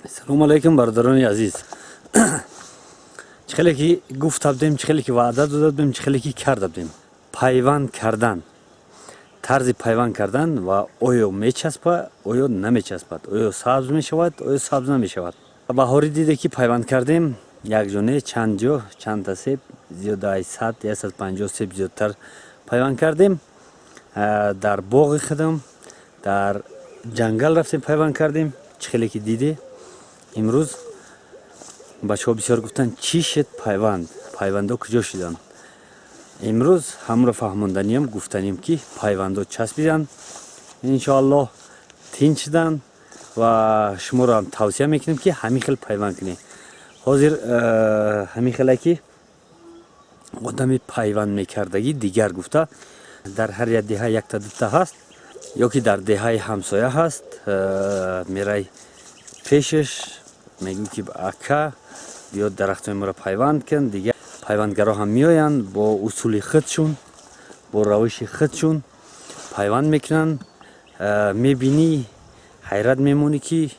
Салому алайкум, бародарони азиз. Чӣ хеле ки гуфта будем, чӣ хеле ки ваъда дода будем, чӣ хеле ки карда будем, пайванд кардан, тарзи пайванд кардан ва оё мечаспа, оё намечаспад, оё сабз мешавад, оё сабз намешавад. Баҳорӣ диде ки пайванд кардем, якҷоне чанд ҷо, чандта себ, зиёда ай 100, 150 себ зиёдтар пайванд кардем. Дар боғи худам, дар ҷангал рафтем, пайванд кардем. Чӣ хеле ки диде, имрӯз бачаҳо бисёр гуфтанд: «Чӣ шуд пайванд? Пайвандо куҷо шуданд?» Имрӯз ҳамро фаҳмонданиям, гуфтанем, ки пайвандо часпиданд, иншоаллоҳ, тинч шуданд ва шуморо ҳам тавсия мекунем, ки ҳамин хел пайванд кунед. Ҳозир ҳамин хеле ки одами пайванд мекардагӣ дигар гуфта, дар ҳар як деҳа якта дута ҳаст ё ки дар деҳаи ҳамсоя ҳаст. Мерай пешаш, мегӯ, ки ака, биё, дарахтои моро пайванд кун. Дигар пайвандгаро ҳам меоянд, бо усули худшун, бо равиши худшун пайванд мекунанд. Мебинӣ, ҳайрат мемонӣ, ки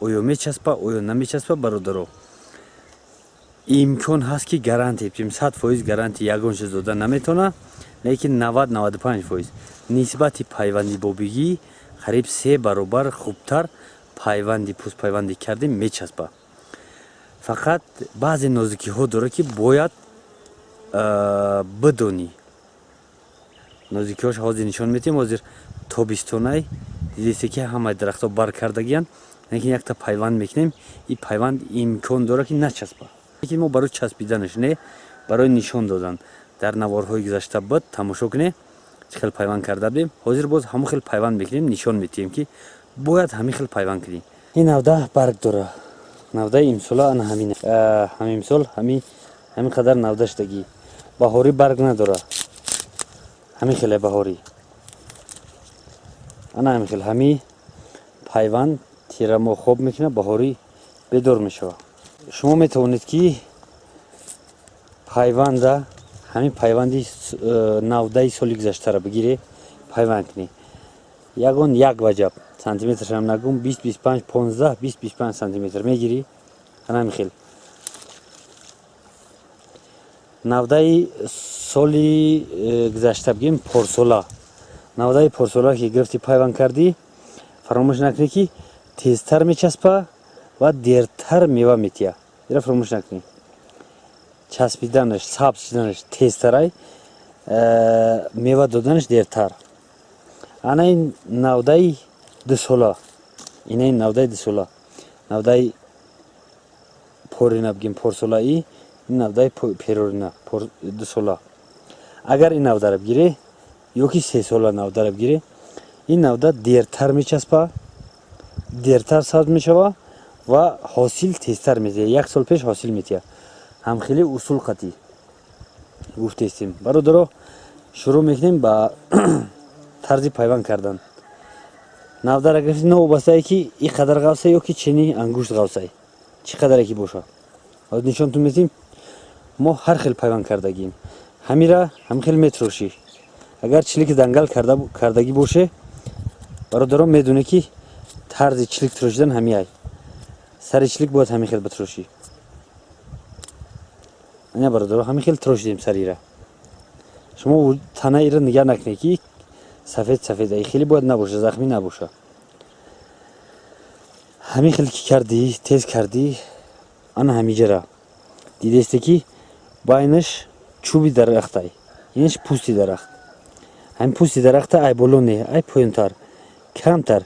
оё мечаспа, оё намечаспа. Бародаро, имкон ҳаст, ки гарантия битем, 100% гарантия ягон чиз дода наметавона, лекин 90-95% нисбати пайванди бобигӣ қариб се баробар хубтар пайванди пӯстпайвандӣ кардем мечаспа. Фақат баъзе нозукиҳо дорад, ки бояд бидонӣ. Нозукиҳош ҳозир нишон медиҳем. Ҳозир тобистонай, дидесе, ки ҳамаи дарахтҳо бар кардагиянд, лекин якта пайванд мекунем. Ин пайванд имкон дорад, ки начаспа, лекин мо барои часпиданаш не, барои нишон додан. Дар наворҳои гузашта буд, тамошо кунед, чӣ хел пайванд карда будем. Ҳозир боз ҳамон хел пайванд мекунем, нишон медиҳем, ки бояд ҳамин хел пайванд кунем. Ин навда барг дора, навдаи имсола ана ҳамин, ҳамин имсол ҳамин қадар навда шудагӣ. Баҳорӣ барг надора, ҳамин хеле баҳорӣ, ана ҳамин хел. Ҳами пайванд тирамо хоб мекунад, баҳорӣ бедор мешавад. Шумо метавонед, ки пайванда, ҳамин пайванди навдаи соли гузаштаро бигире, пайванд кунед. Ягон як ваҷаб сантиметршам нагум, 20, 25, 15, 20, 25 сантиметр мегирӣ, ана ҳамин хел. Навдаи соли гузашта бигем, порсола, навдаи порсола ки гирифти, пайванд кардӣ, фаромӯш накунӣ, ки тезтар мечаспа ва дертар мева метия. Ира фаромӯш накунӣ: часпиданаш, сабз шиданаш тезтарай, мева доданаш дертар. Ана ин навдаи дусола, ина ин навдаи дусола, навдаи порина бигем, порсолаи, ин навдаи перорина, дусола. Агар ин навдара бигире ё ки сесола навдара бигире, ин навда дертар мечаспа, дертар сабз мешава ва ҳосил тезтар метиҳад, як сол пеш ҳосил метиҳад. Ҳамхели усул қатӣ гуфтестем. Бародаро, шурӯъ мекунем ба тарзи пайванд кардан. Навдара гирифти, новобастае ки и қадар ғафса ё ки чени ангушт ғафсай, чӣ қадаре ки боша, ҳозир нишонтон медиҳем. Мо ҳар хел пайванд кардагием. Ҳамира ҳамин хел метрошӣ. Агар чилики дангал кардагӣ боше, бародарон, медонед, ки тарзи чилик тирошидан ҳамиай. Сари чилик бояд ҳамин хел битрошӣ. Ана, бародаро, ҳамин хел тирошидем сарира. Шумо танаиро нигаҳ накунед, ки сафед сафед ай хеле бояд набоша, захмӣ набоша. Ҳамин хел ки кардӣ, тез кардӣ, ана ҳамиҷара дидесте, ки байнаш чӯби дарахтай, инаш пӯсти дарахт. Ҳамин пӯсти дарахта ай боло не, ай поёнтар камтар.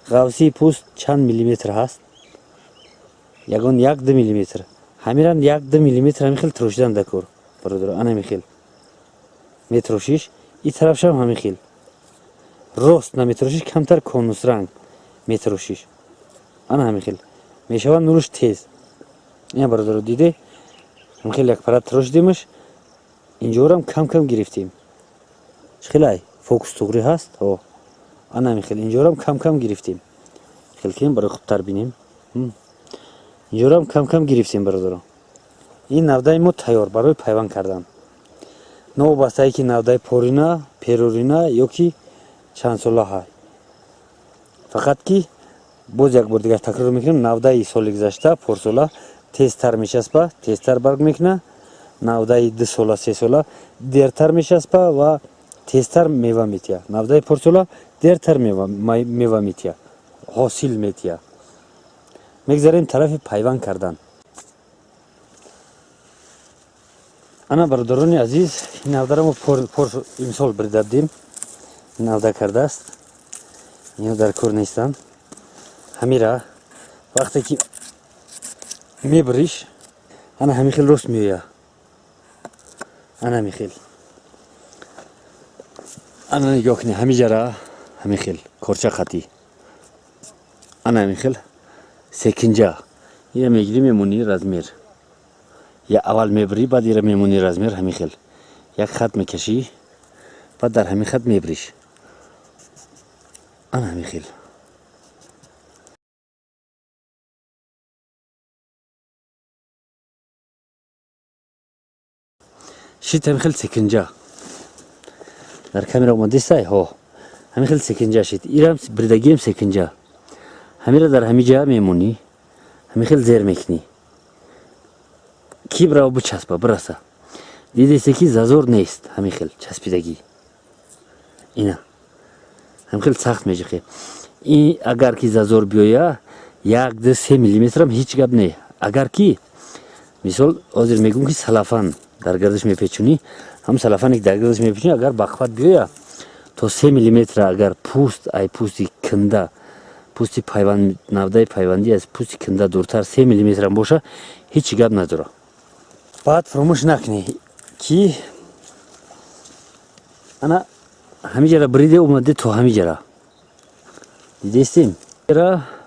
Ғафсии пӯст чанд миллиметр ҳаст? Ягон 1-2 миллиметр. Ҳамиран 1-2 миллиметр ҳамин хел тирошидан дакор, бародаро. Ана ҳамин хел метрошиш, и тарафшам ҳамин хел. Рост наметрошиш, камтар конусранг метрошиш, ана ҳамин хел мешавад, нуруш тез. Ина, бародаро, диде, ҳамин хел як пара тирошидемаш, инҷорам кам кам гирифтем. Чӣ хелай фокус туғри ҳаст? О, ана ҳамин хел инҷорам кам кам гирифтем. Хел кунем, барои хубтар бинем. Инҷорам кам кам гирифтем. Бародаро, ин навдаи мо тайёр барои пайванд кардан, новобастае ки навдаи порина, перорина ё ки чандсола ҳай. Фақат ки Боз як бор дигар такрор мекунем, навдаи соли гузашта, порсола тезтар мечаспа, тезтар барг мекуна. Навдаи 2 сола, 3 сола дертар мечаспа ва тезтар мева метия. Навдаи порсола дертар мева метия, ҳосил метия. Мегзарем тарафи пайванд кардан. Ана, бародарони азиз, ин навдаро мо имсол биридабдем, навда кардааст, ино дар кор нестанд. Ҳамира вақте ки мебириш, ана ҳамин хел рост меоя, ана ҳамин хел. Ана, нигоҳ кунед, ҳамиҷара ҳамин хел корча қатӣ, ана ҳамин хел секинҷа ира мегирӣ, мемонӣ размер. Я аввал мебирӣ, баъд ира мемонӣ размер, ҳамин хел як хат мекашӣ, баъд дар ҳамин хат мебириш, ана ҳамин хел. Шит, ҳамин хел секинҷа. Дар камера омадистай? Ҳо, ҳамин хел секинҷа шит. Ирам бридагиам секинҷа. Ҳамира дар ҳамин ҷа мемонӣ, ҳамин хел зер мекунӣ, ки бирава бичаспа, бираса. Дидесе, ки зазор нест, ҳамин хел часпидагӣ. Ина ҳамин хел сахт меҷиқе. И агар ки зазор биёя, 1, 2, 3 миллиметрам ҳеҷ гап не. Агар ки, мисол, ҳозир мегӯм, ки салафан дар гардиш мепечунӣ, ҳам салафане ки дар гардиш мепечунӣ, агар бақват биёя, то 3 миллиметра, агар пӯст ай пӯсти канда, пӯсти пайванд, навдаи пайвандӣ аз пӯсти канда дуртар 3 миллиметрам боша, ҳеҷ гап надора. Баъд фуромӯш накунӣ, ки ана ҳамиҷара бриде, омаде то ҳамиҷара, дидестем,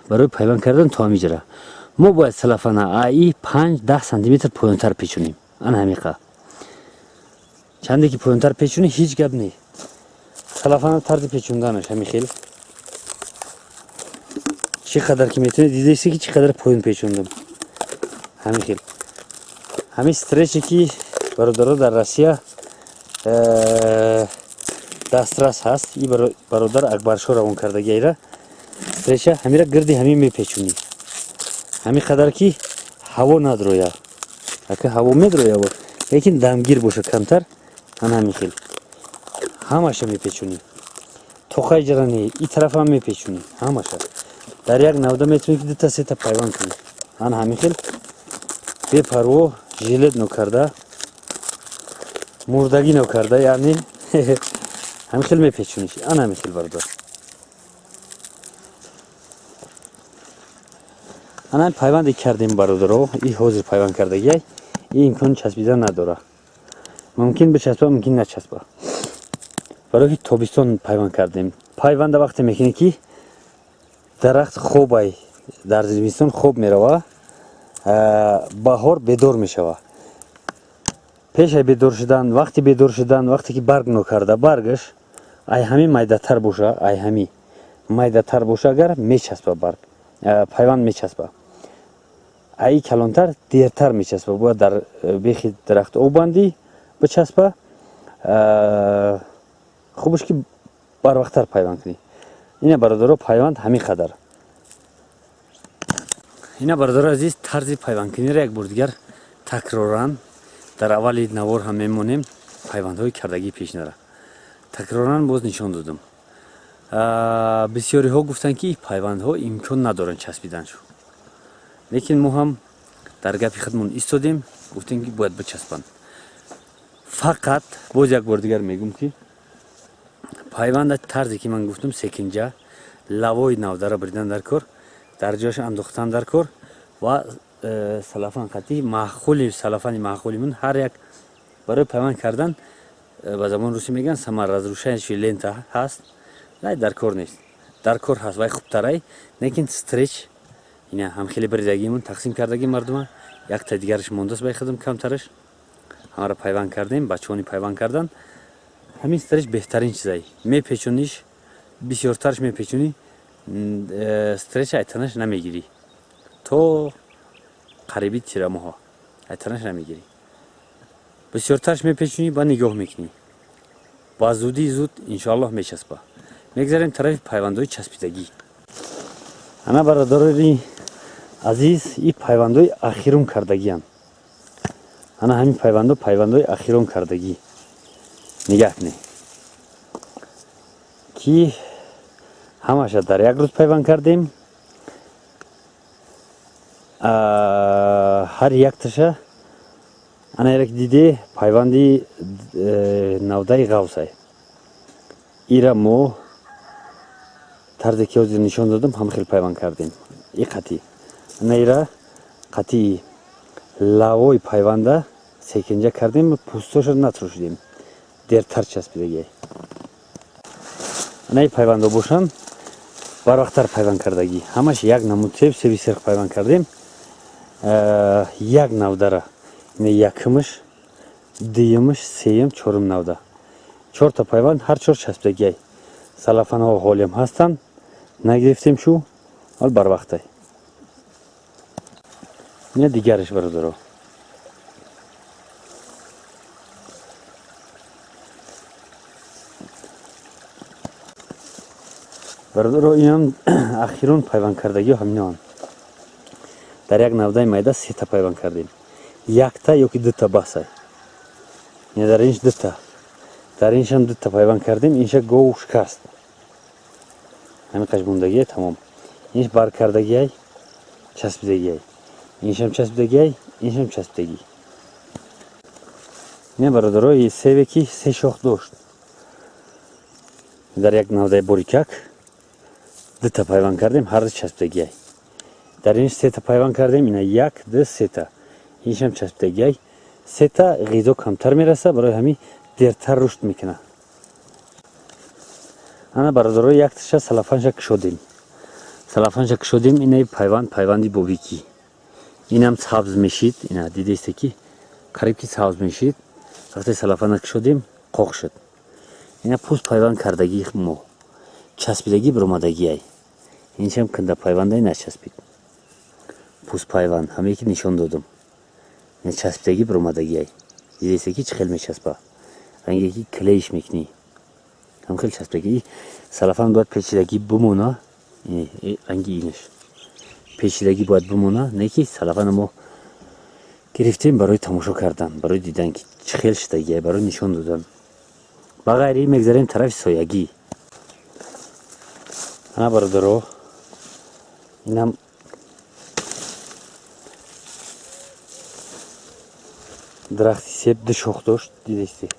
барои пайванд кардан то ҳамиҷара мо бояд салафана аи 5-10 сантиметр поёнтар печонем. Ана ҳамиқа чанде ки поёнтар печонӣ, ҳеҷ гап не. Салафана тарзи печонданаш ҳамин хел, чӣ қадар ки метавонӣ. Дидеси, ки чӣ қадар поён печондам, ҳамин хел. Ҳамин стрече ки, бародаро, дар Россия дастрас ҳаст, и бародар Акбаршо равон кардагиайра стреча. Ҳамира гирди ҳамин мепечонӣ, ҳамин қадар ки ҳаво надроя. Ака ҳаво медроя, лекин дамгир боша камтар. Ана ҳамин хел ҳамаша мепечонӣ, тоқаи ҷарани и тарафам мепечонӣ ҳамаша. Дар як навда метавонӣ ки дута, сета пайванд кунӣ. Ана ҳамин хел бепарво, жилет нокарда, мурдагӣ нокарда, яъне ҳамин хел мепечонӣ, ана ҳамин хел, бародар. Ана пайванде кардем, бародаро, и ҳозир пайванд кардагиай, и имкони часпидан надора. Мумкин бичаспа, мумкин начаспа, барое ки тобистон пайванд кардем. Пайванда вақте мекунӣ, ки дарахт хобай, дар зимистон хоб мерава, баҳор бедор мешава. Пешай бедор шудан, вақти бедор шудан, вақте ки барг нокарда, баргаш ай ҳами майдатар боша, ай ҳами майдатар боша, агар мечаспа, барг, пайванд мечаспа. Аи калонтар дертар мечаспа, бояд дар бехи дарахт об бандӣ, бичаспа. Хубаш ки барвақттар пайванд кунӣ. Ина, бародаро, пайванд ҳамин қадар. Ина, бародаро азиз, тарзи пайвандкуниро як бор дигар такроран дар аввали навор ҳам мемонем. Пайвандҳои кардагии пешинара такроран боз нишон додам. Бисёриҳо гуфтанд, ки пайвандҳо имкон надоранд часпиданшо, лекин мо ҳам дар гапи худмон истодем, гуфтем, ки бояд бичаспанд. Фақат боз як бор дигар мегӯм, ки пайванда тарзе ки ман гуфтам, секинҷа лавои навдара бридан дар кор, дар ҷояш андохтан дар кор ва салафан қатӣ маъқули, салафани маъқулимун ҳар як барои пайванд кардан, ба забони русӣ мегӯянд, саморазрушающая лента ҳаст, вай дар кор нест. Дар кор ҳаст, вай хубтарай, лекин стреч ина ҳам хеле бридагимун, тақсим кардаги мардума, якта дигараш мондааст, бай худам камтараш ҳамаро пайванд кардем, бачаҳони пайванд кардан. Ҳамин стреч беҳтарин чизай. Мепечониш, бисёртарш мепечонӣ, стреча айтанаш намегирӣ, то қариби тирамоҳо айтанаш намегирӣ. Бисёртарш мепечонӣ, ба нигоҳ мекунӣ, ба зудии зуд, иншоаллоҳ, мечаспа. Мегзарем тарафи пайвандҳои часпидагӣ. Ана бародарони азиз, и пайвандҳои ахирон кардагианд. Ана ҳамин пайвандҳо пайвандҳои ахирон кардагӣ. Нигаҳ кунед, ки ҳамаша дар як рӯз пайванд кардем. Ҳар якташа ана як диде пайванди навдаи ғавсай. Ира мо тарзе ки ҳозир нишон додам, ҳам хел пайванд кардем. И қатъи ана ира қатъи лавои пайванда секинҷа кардем, пӯстоша натрошидем, дертар часпидагиай. Ана и пайвандо бошанд барвақттар пайванд кардагӣ. Ҳамаш як намуд себ, себи сирх пайванд кардем. Як навдара, якумаш, дуюмаш, сеюм, чорум навда, чорта пайванд, ҳар чор часпидагиай. Салафанҳо ҳолиам ҳастанд, нагирифтем шу, ҳол барвақтай. Ина дигараш, бародаро. Бародаро, инам ахирон пайванд кардагиҳо ҳаминоанд. Дар як навдаи майда сета пайванд кардем. Якта ёки дута басай. Ина дар инш дута, дар иншам дута пайванд кардем. Инша гов шикаст, ҳамин қаш мондагиай, тамом. Инш баркардагиай, часпидагиай, иншам часпидагиай, иншам часпидагӣ. Ина бародаро, севе ки се шох дошт, дар як навдаи борикак дута пайванд кардем, ҳар часпидагиай. Дар инш сета пайванд кардем, ина як, ду, сета, иншам часпидагиай. Сета ғизо камтар мераса, барои ҳамин дертар рушд мекунад. Ана бародаро, якташа салафанша кушодем, салафанша кушодем. Инаи пайванд, пайванди бобикӣ, инам сабз мешид. Ина дидесте ки қариб ки сабз мешид. Вақте салафана кушодем, қоқ шуд. Ина пӯст пайванд кардагии мо часпидагӣ биромадагиай. Иншам канда пайвандай начаспид. Пӯст пайванд ҳамае ки нишон додам, ина часпидагӣ биромадагиай. Дидесте ки чӣ хел мечаспа, ранге ки клей ш мекунӣ, ҳам хел часпидагӣ. Салафан бояд печидагӣ бимона, ранги инаш печидагӣ бояд бимона. Не ки салафана мо гирифтем барои тамошо кардан, барои дидан ки чӣ хел шудагиай, барои нишон додан. Ба ғайри мегзарем тарафи соягӣ. Ана бародаро, инам дарахти себ ду шох дошт, дидесте,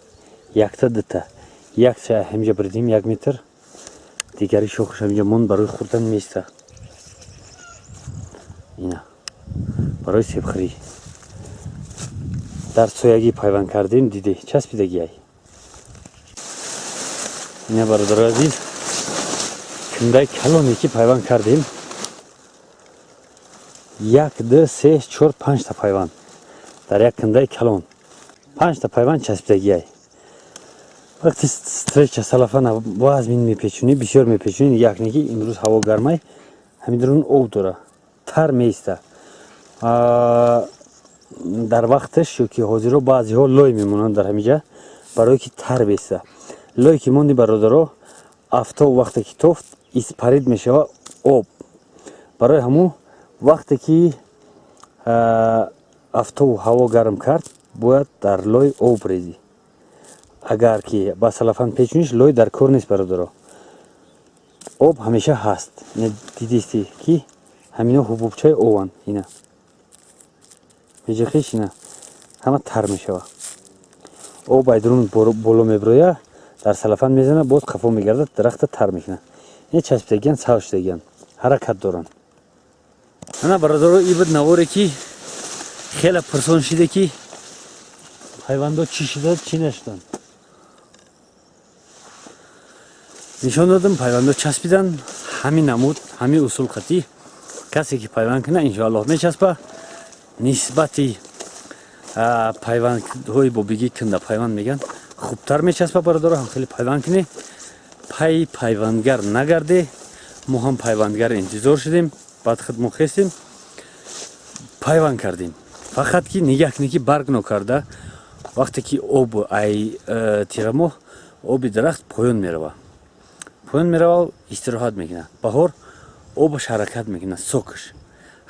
якта, дута. Якча ҳамҷа бурдим, 1 метр, дигари шохаш ҳамҷа монд, барои хӯрдан места. Ина барои себхӯрӣ дар соягӣ пайванд кардем, диде часпидагиай. Ина бародарои азиз, кундаи калоне ки пайванд кардем, як, ду, се, чор, панҷта пайванд дар як кундаи калон, панҷта пайванд часпидагиай. Вақти стрейча салафана вазмин мепечунӣ, бисёр мепечунӣ, як не ки имрӯз ҳаво гармай, ҳамин дарун об дора, тар меиста. Дар вақташ ё ки ҳозиро баъзеҳо лой мемонанд дар ҳамиҷа, барое ки тар беиста. Лой ки монди, бародаро, афтоб вақте ки тофт, испарид мешава об. Барои ҳамун вақте ки афтобу ҳаво гарм кард, бояд дар лой об резӣ. Агар ки ба салафан печуниш, лой дар кор нест, бародаро, об ҳамеша ҳаст. Дидисти ки ҳамино ҳубубчаи обанд, ина меҷахиш, ина ҳама тар мешава. Об айдрун боло мебироя, дар салафан мезана, боз қафо мегардад, дарахта тар мекунад. Ина часпидагиян, сабз шудагиян, ҳаракат доранд. Ана бародаро, и буд наворе ки хеле пурсон шиде ки пайвандо чӣ шуда, чӣ нашуданд. Нишон додам, пайвандо часпидан. Ҳамин намуд, ҳамин усул қатӣ касе ки пайванд кунад, иншоаллоҳ мечаспа. Нисбати пайвандҳои бобигӣ, кунда пайванд мегӯянд, хубтар мечаспа. Бародаро, ҳам хеле пайванд кунед, пай пайвандгар нагарде. Мо ҳам пайвандгар интизор шудем, баъд худ мо хестем, пайванд кардем. Фақат ки нигаҳ кунед ки барг нокарда. Вақте ки об ай тирамоҳ оби дарахт поён мерава, поён мерава, истироҳат мекунад. Баҳор Обаш ҳаракат мекунад, сокаш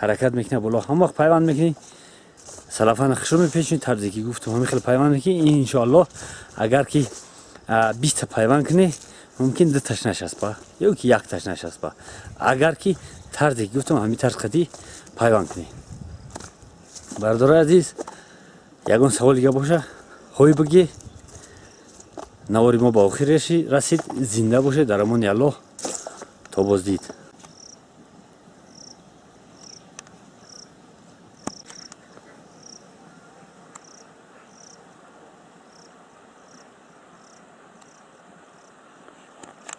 ҳаракат мекунад боло. Ҳам вақт пайванд мекунӣ, салафана хушрӯ мепечонӣ, тарзе ки гуфтам, ҳамин хел пайванд мекунӣ. Иншоаллоҳ, агар ки 20-та пайванд кунӣ, мумкин дуташ нашаспа ё ки якташ нашаспа, агар ки тарзе ки гуфтам, ҳамин тарз қадӣ пайванд кунӣ. Бародарои азиз, ягон савол дига боша, ҳой бигӣ. Навори мо ба охир расид. Зинда бошед, дар амони Аллоҳ, то боздид.